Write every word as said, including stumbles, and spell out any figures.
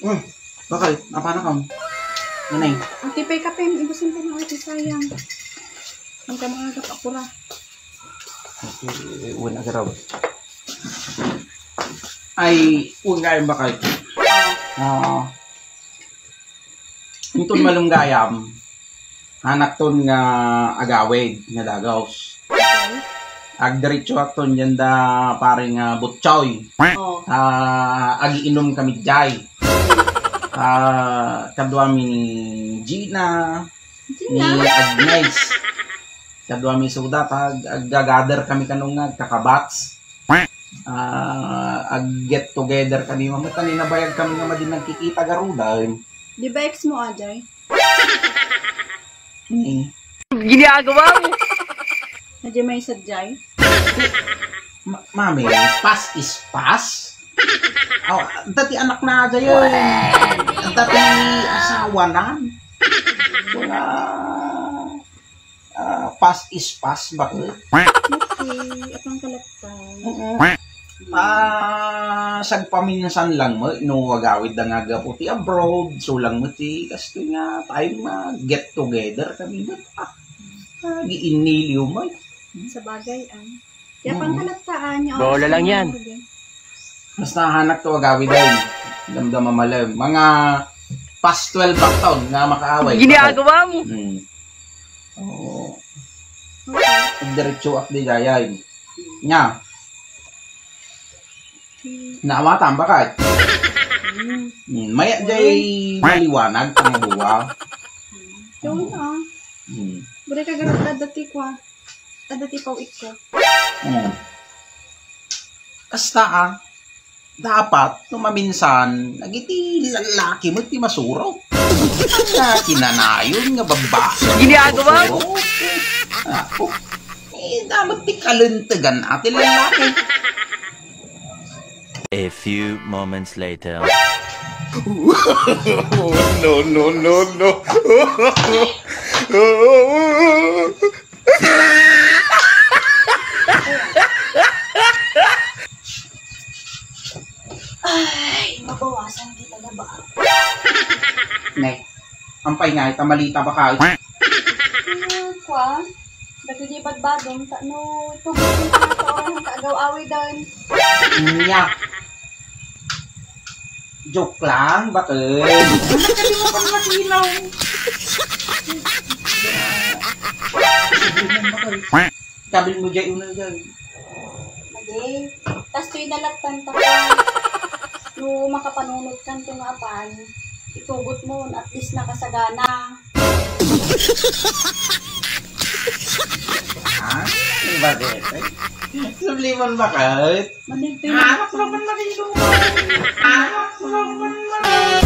Hmm. Bakit? Apana ka? Nanay. Ang tipay kape, ibusin ka ng ati sayang. Ang ka mga agap apura. Okay, una garaw. Ay, huwag nga yung bakit. Ah, inton malunggayam, hanakton nga agawid nga dagaws. Agdiretso akton diyan da pare nga Butchoy. Oh. Ah, agiinom kami jay. Ah, kaduami ni Gina, ni Gina? Agnes. Kaduami suda, pag aggagather kami kanunga, kakabats. Ah, ag-get together kami, mamata ni nabayag kami nga madi nagkikita garudan. Di ba ex mo, Ajay? Hmm. Ginagawa mo? Ajay, may sadyay? Ma-, mami, past is past. Oh, dati anak na Ajay yun. Dati asawa na. Wala. Ah, past is past, bakit? Okay, apang kalaptan. Oo. Ah, sagpaminsan lang mo, no, agawid da nga gapu ti abroad, so lang mo ti, kastoy nga, time nga, get together kami, but, ah, ah, giiniliw mo. Sa bagay, ah. Kaya pang kalaptaan niya, bola lang yan. Basta hanak to, agawid ay. Damdama malem. Mga past twelve back taon nga makaaway. Ginagawa mo? Hmm. Oo. Diretso ak di gayay. Nya. Naawatan ba kay? Hmm. Hmm. Maya jay maliwanag ang buwa. Yun na. Hmm. Bure ka garot ka dati kwa. Adda ti paw-itko. Hmm. Kasta, ah, dapat, no maminsan, dagiti lalaki met ti masuro. Nga kinanayon nga babbai. Ginagawa mo? Masuro. Ah, oh. Eh, dapat ti kalentegan a ti lalaki. A few moments later. No, no, no, no. Ay, mabawasan kita na ba? Ne, ampay nga, ita malita ba ka? Hmm, kwan? Dagiti badbadom, ta no, tubig yung mga taon, kaagaw-awidan. Nya. Joke lang, bakit? Kadi mo pang matinaw. Kabil mo jay unay jay. Madi, tas to'y nalatan ta ka. No, makapanunot kan to nga apan, itugot mo, at least nakasagana. Ha? Ano ba, Bete? Sublimon ba ka? Manigpit. Harap naman na rin doon. Harap naman na rin.